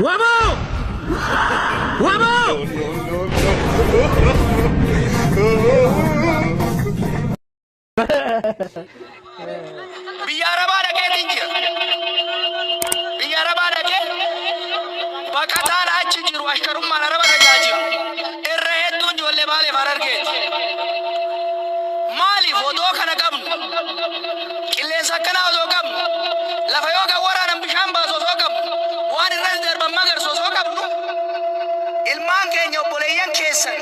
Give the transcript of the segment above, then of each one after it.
Waboo! Waboo! Biyya Arabaa dhaqeetiin jira. Biyya Arabaa dhaqee baqataan achi jiru ashkarummaan Araba tajaajilu. Irra hedduun ijoollee Baaleef Harargeeti. Maaliif odoo kana qabnu qilleensa akkanaa osoo qabnu lafa yoo kan waraanan bishaan baasu osoo qabnu waan irras darban magarsu osoo qabnu ilmaan keenya obboleeyyan keessan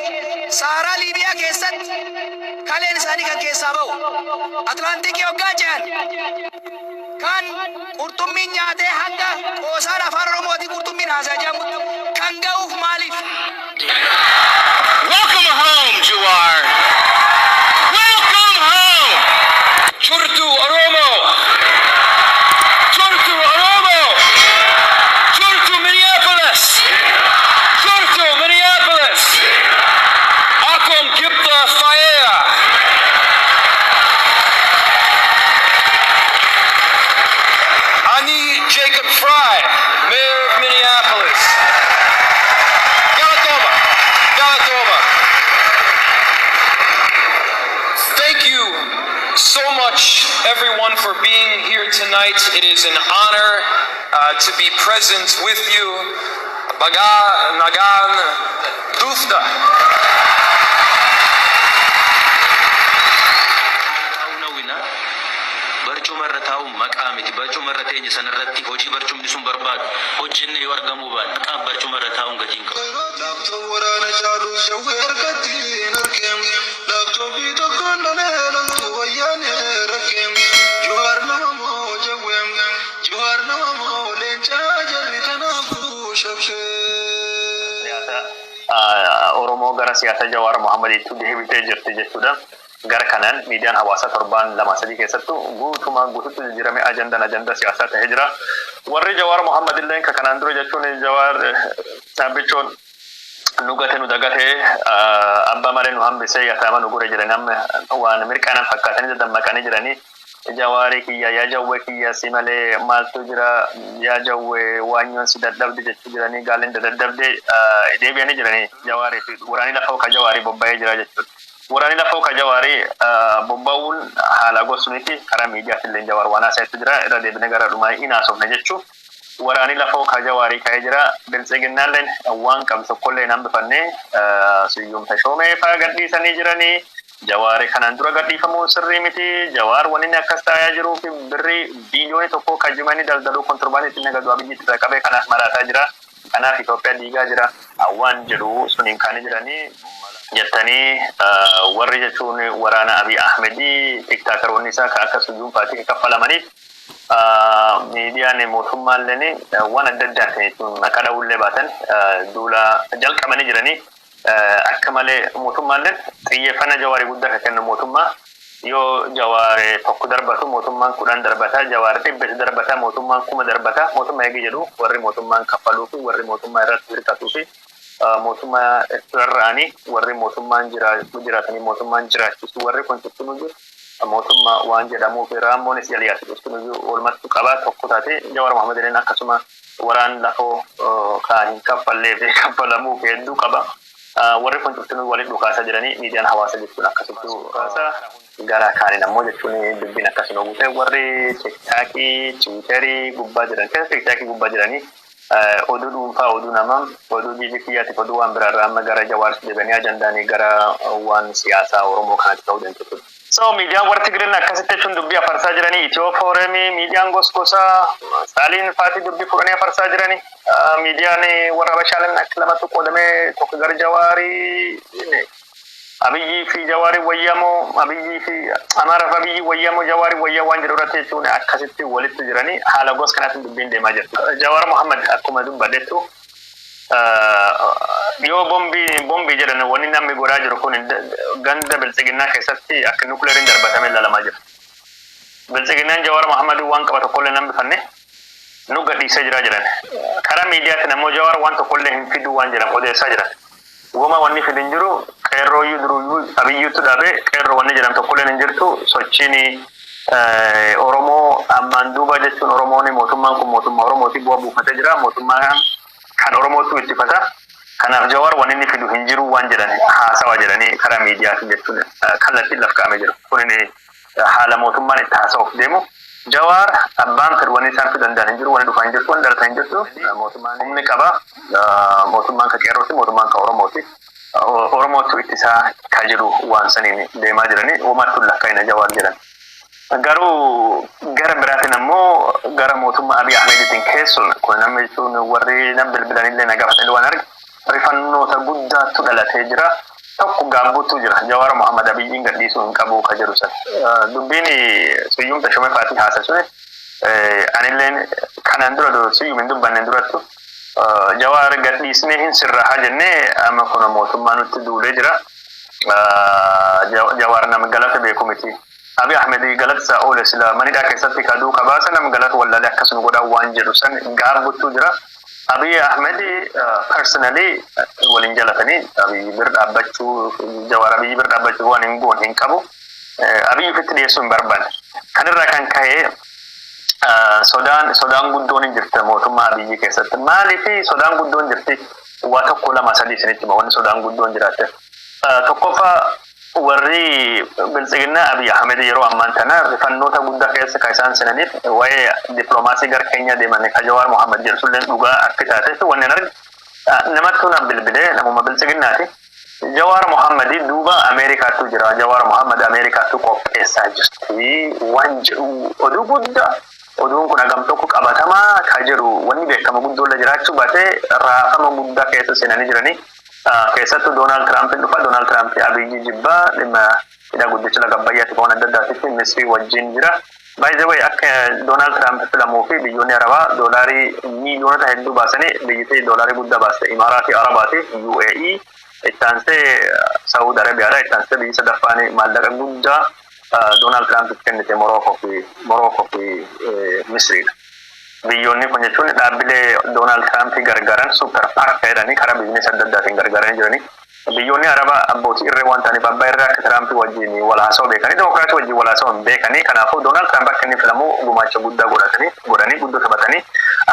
Saaraa Liibiyaa keessatti kaleen isaanii kan keessaa ba'u Atlaantikii hoggaa ce'an kan qurxummiin nyaatee hanga qoosaan afaan Oromootiin qurxummiin haasaa jedhamutti kan ga'uuf maaliif? Welcome home, Jawar. Welcome home. Jirtuu Oromo. Jirtuu Oromo. Jirtuu Minneapolis. Jirtuu Minneapolis. Akkam jirta fayyaa. Ani Jacob Frey, Mayor of Minneapolis. Galatoomaa. Galatoomaa. Thank you so much, everyone, for being here tonight. It is an honor to be present with you. Baga nagaan dhuftan. Taa'uu nawwina barcuma irra taa'uun maqaa miti. Barcuma irra teenye sanarratti hojii barcumni sun barbaadu hojjenne yoo argamuu baanne maqaan barcuma irra taa'uun gatii hin qabu. Laaptoo waraana caalu jawwee harkatti hin argem. Laaptooppii tokkoon lolee loltuu wayyaanee rakkeem. Jawaar nama moo jawweem. Jawaar nama moo leencaa jarri tanaafuu shabshee. Siyaasa Oromoo gara siyaasa Jawaar Mohammadiitti deebitee jirti jechuudha. Gara kanaan miidiyaan hawaasaa torbaan lama sadii keessattuu guutumaan guututti jijjiiramee ajandaan ajanda siyaasaa ta'ee jira. Warri Jawaar Mohammad illee kan kanaan dura jechuun Jawaar dhaabbichoon nu gate, nu dagatee, abbaa malee nu hambisee, yataama nu gure jedhanii amma waan mirqaanan fakkaatanii dammaqanii jiranii. Jawaarii kiyya, yaa jawwee kiyya, si malee maaltu jira, yaa jawwee waanyoon si dadhabde jechuu jiranii, gaaleen dadhabde deebi'anii jiranii Jawaarii fi waraanii lafa ka Jawaarii bobba'ee jira jechuudha. Waraanii lafa ka Jawaarii bobba'uun haala gosumiti karaa miidiyaatti illee Jawaar waan haasa'etu jira, irra deebinee gara dhumaa hin haasofne jechuudha. Waraanii lafa ka Jawaarii ka'ee jira. Biltsiginnaalleen waan qabu tokkollee hin hambifannee Siyyuum Tashoomee fa'aa gadhiisanii jiranii. Jawaari kanaan dura gadhiifamuun sirrii miti. Jawaar wanni inni akkas taa'aa jiruu fi birrii biiliyoona 1 kan jimanii daldaluu kontirbaandii ittiin nagadu Abiyyi itti qabee kanaaf maraataa jira. Kanaaf Itoophiyaa diigaa jira. Waan jedhu suniin kaanii jiranii jettanii warri jechuun waraana Abiy Ahmedii tiktaakaroonni isaa kan akka Suyyuun fa'aatii kaffalamaniif miidiyaan mootummaalleen waan adda addaatiin jechuun maqaa dha'uullee baatan duula jalqabanii jiranii. Akka malee mootummaalleen xiyyeeffannaa Jawaarii guddaa kan kennu, mootummaa yoo Jawaar tokko darbatu mootummaan 10 darbata, Jawaar 100 darbata mootummaan 1000 darbata. Mootummaa eegi jedhu warri mootummaan kaffaluu fi warri mootummaa irratti hirkatuu fi mootummaa itti rarra'anii warri mootummaan jiraatanii mootummaan jiraachisu warri kun cuftinuu jiru mootummaa waan jedhamuu fi raammoonis jala cuftinuu walumattu qabaa tokko taate. Jawaar Mohaammed illeen akkasuma waraan lafoo kan hin kaffallee fi kaffalamuu fi hedduu qaba. Warri kun cuftinuu waliin dhukaasaa jiranii miidiyaan hawaasa jechuun akkasitti gara kaaniin ammoo jechuun dubbiin akkasuma guutee warri TikTokii, Twitterii gubbaa jiran keessa TikTokii gubbaa jiranii oduu dhuunfaa, oduu namaa, oduu biyya kiyyaatiif, oduu waan biraarraa amma gara Jawaarsi deebi'anii ajandaanii gara waan siyaasaa Oromoo kanatti ta'uu danda'u. So miidiyaan warri Tigireen akkasitti jechuun dubbii afarsaa jiranii, Itiyoo Fooremii, miidiyaan gosgosaa Saaliin faatii dubbii fudhanii afarsaa jiranii, miidiyaan warra Habashaaleen akka lamatti qoodamee tokko gara Jawaarii, Abiyyii fi Jawaarii wayyamoo, Abiyyii fi Amaaraa fi Abiyyii wayyamoo, Jawaarii wayyaa waan jedhu irratti jechuun akkasitti walitti jiranii haala gos kanaatiin dubbiin deemaa jirti. Jawaar Mohammad akkuma dubbadhettu yoo bombii bombii jedhan wanni namni godhaa jiru kun ganda biltsiginnaa keessatti akka nukleeriin darbatamee ilaalamaa jira. Biltsiginnaan Jawaar Mohammad waan qaba tokkollee nan bifanne nu gadhiisee jira jedhan. Karaa miidiyaatiin ammoo Jawaar waan tokkollee hin fiduu waan jedhan odeessaa jiran. Goma wanni fidin jiru qeerrooyyuu duruyyuu Abiyyuutu dhabe, qeerroo wanni jedhan tokkolleen hin jirtu. Sochiin Oromoo ammaan duuba jechuun Oromoon mootummaan kun mootummaa Oromooti, bu'aa buufatee jira mootummaan. Kan Oromootu ittifata. Kanaaf Jawaar waan inni fidu hin jiru waan jedhan haasawaa jedhanii karaa miidiyaatiin jechuun kallattiin laf kaa'amee jira. Kun haala mootummaan itti haasa'uuf deemu. Jawaar abbaan fedhu wanni isaan fiduu danda'an hin jiru, wanni dhufaa hin jirtu, wanni dhalatan hin jirtu. Mootummaan humni qaba. Mootummaan ka qeerrooti, mootummaan ka Oromooti. Oromootu ittisaa ka jedhu waan saniin deemaa jiranii uumattu lakkaa'ina Jawaar jedhan. Garuu gara biraatiin ammoo gara mootummaa Abiy Ahmeditiin keessuun kun namni jechuun warri nam bilbilanillee na gaafatanii waan arge rifannoota guddaatu dhalatee jira. Tokko gaabbuutu jira. Jawaar Mohammad Abiyyiin gadhiisuu hin qabu ka jedhu sana. Dubbiin Suyyuum Tashomee faatii haasa suni anilleen kanaan dura Suyyuum hin dubbanne durattu Jawaar gadhiisnee hin sirrahaa jennee amma kun mootummaa nutti duulee jira. Jawaar nama galata beeku miti. Abiy Ahmed galata isaa oole sila manidhaa keessatti kaduu kabaasa nama galata wallaalee akkasuma godhaa waan jedhu san gaabbutu jira. Abiy Ahmed personally waliin jalatanii Abiy bir dhaabbachuu, Jawaar Abiy bir dhaabbachuu waan hin goone hin qabu. Abiy ofitti dhiyeessuu hin barbaanne. Kanirraa kan ka'e sodaan guddoon hin jirti mootummaa Abiyyi keessatti. Maaliif sodaan guddoon jirti? Waa tokko lama sadii isinitti hima wanni sodaan guddoon jiraatte. Tokkoffaa, warri Biltsiginnaa Abiy Ahmed yeroo ammaan tana rifannoota guddaa keessa kan isaan seenaniif waa'ee dippiloomaasii gara keenya deeman ka Jawaar Mohammad jedhu sulleen dhugaa akka taateef wanni arge namattuu na bilbilee namuma Biltsiginnaati. Jawaar Mohammad duuba Ameerikaattu jira. Jawaar Mohammad Ameerikaattu qopheessaa jirti waan jedhu oduu guddaa. Oduun kun hagam tokko qabatamaa ka jedhu wanni beekama guddoo jiraachuu baatee raafama guddaa keessa seenanii jiranii. Keessattuu Doonaald Tiraamp dhufa. Doonaald Tiraamp Abiyyi jibbaa dhimma hidha guddicha laga Abbayyaatti waan adda addaatitti Misrii wajjin jira. By the way, akka Doonaald Tiraamp filamuu fi biyyoonni Arabaa doolaarii miiliyoonota hedduu baasanii biyyattii doolaarii guddaa baaste Imaaraatii Arabaati, UAE, itti aansee Saawud Arabiyaadha. Itti aansee biyyi sadaffaan maallaqa guddaa Doonaald Tiraampiif kennite Morookoo fi Misriidha. Biyyoonni kun jechuun dhaabbilee Doonaald Tiraamp gargaaran super PAC jedhanii karaa biizinesi adda addaatiin gargaaranii jiranii. Biyyoonni Arabaa abbootii irree waan ta'aniif abbaa irree akka Tiraamp wajjin wal haasa'uu beekanii, Dimokiraasii wajjin wal haasa'uu hin beekanii. Kanaafuu Doonaald Tiraamp akka inni filamu gumaacha guddaa godhatanii godhanii guddoo taphatanii.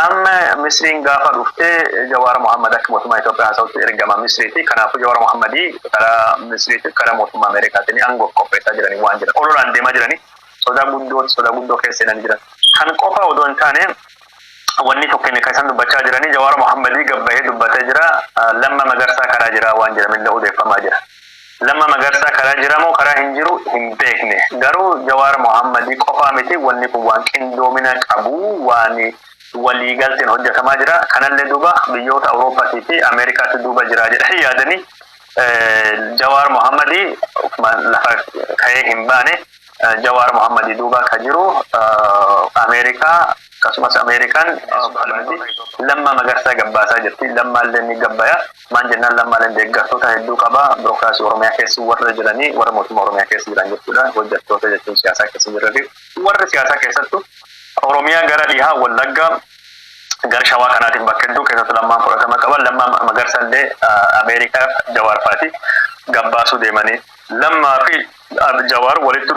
Amma Misriin gaafa dhuftee Jawaar Mohammad akka mootummaa Itoophiyaa haasa'utti ergama Misriiti. Kanaafuu Jawaar Mohammadii karaa Misriitiif karaa mootummaa Ameerikaatiin aangoof qopheessaa jiranii waan jiran. Ololaan deemaa jiranii sodaa guddoo keessa seenanii jiran. Kan qofa odoo hin taane wanni tokko inni kan isaan dubbachaa jiranii Jawaar Mohammadii gabbahee dubbatee jira. Lamma Magarsaa karaa jira waan jedhamillee odeeffamaa jira. Lamma Magarsaa karaa jira moo karaa hin jiru hin beekne. Garuu Jawaar Mohammadii qofaa miti, wanni kun waan qindoomina qabu, waan waliigalteen hojjetamaa jira. Kanallee duuba biyyoota Awurooppaatii fi Ameerikaatti duuba jira jedhanii yaadanii Jawaar Mohammadii lafa ka'ee hin baane. Jawaar Mohammadii duuba ka jiru Ameerikaa, akkasumas Ameerikaan Lamma Magarsaa gabbaasaa jirti. Lammaallee ni gabbaya. Maan jennaan Lammaallee deeggartoota hedduu qaba. Birookiraasii Oromiyaa keessa warra jiranii, warra mootummaa Oromiyaa keessa jiran jechuudha. Hojjettoota jechuun siyaasaa keessa jiranii warri siyaasaa keessattu Oromiyaa gara dhihaa Wallaggaa gara Shawaa kanaatiin bakka hedduu keessatti Lammaan fudhatama qaba. Lammaa Magarsaa illee Ameerikaa Jawaar faati gabbaasuu deemanii. Lammaa fi Jawaar walitti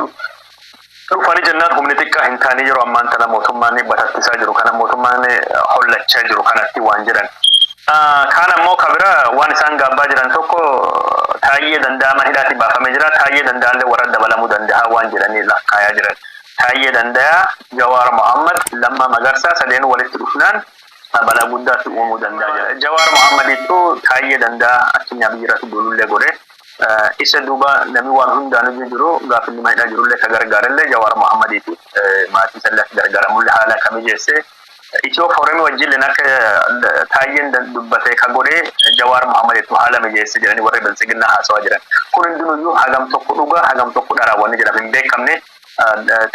dhufanii jennaan humni xiqqaa hin taane yeroo ammaan tana mootummaan batattisaa jiru kana, mootummaan hollachaa jiru kanatti waan jedhan. Kaan ammoo kabira waan isaan gaabbaa jiran tokko Taayyee Danda'ama hidhaatti baafamee jira. Taayyee Danda'allee warra dabalamuu danda'a waan jedhanii lakkaayaa jiran. Taayyee Danda'a, Jawaar Mohammad, Lammaa Magarsaa sadeen walitti dhufnaan balaa guddaatti uumamuu danda'a jira. Jawaar Mohammadittu Taayyee Danda'a achinya biyya irratti duulullee godhe. Isa duuba namni waan hundaan jiru gaafa inni hidhaa jirullee ka gargaarellee Jawaar Mohammadiiti. Maatii isallee akka gargaaramullee haala akka mijeesse. Itiyoo Fooremii wajjin akka Taayyeen dubbatee ka godhee Jawaar Mohammadiitu haala mijeesse jedhanii warri Biltsiginnaa haasawaa jiran. Kun hundinuyyuu hagam tokko dhugaa hagam tokko dharaa wanni jedhamu hin beekamne.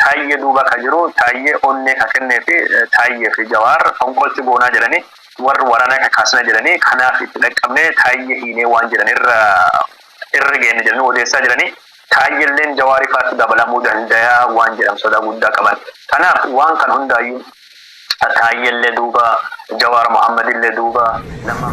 Taayyee duuba ka jiru, Taayyee onnee ka kennee fi Taayyee fi Jawaar fonqolchi goonaa jedhanii warri waraanaa ka kaasna jedhanii kanaaf itti dhaqqabnee Taayyee hiinee waan jedhan irra irra geenne jedhanii odeessaa jiranii. Taayyelleen Jawaarii faatti dabalamuu danda'a waan jedhamu sodaa guddaa qaban. Kanaaf waan kan hundaayyuu Taayyellee duuba, Jawaar Mohammadillee duuba, Lammaa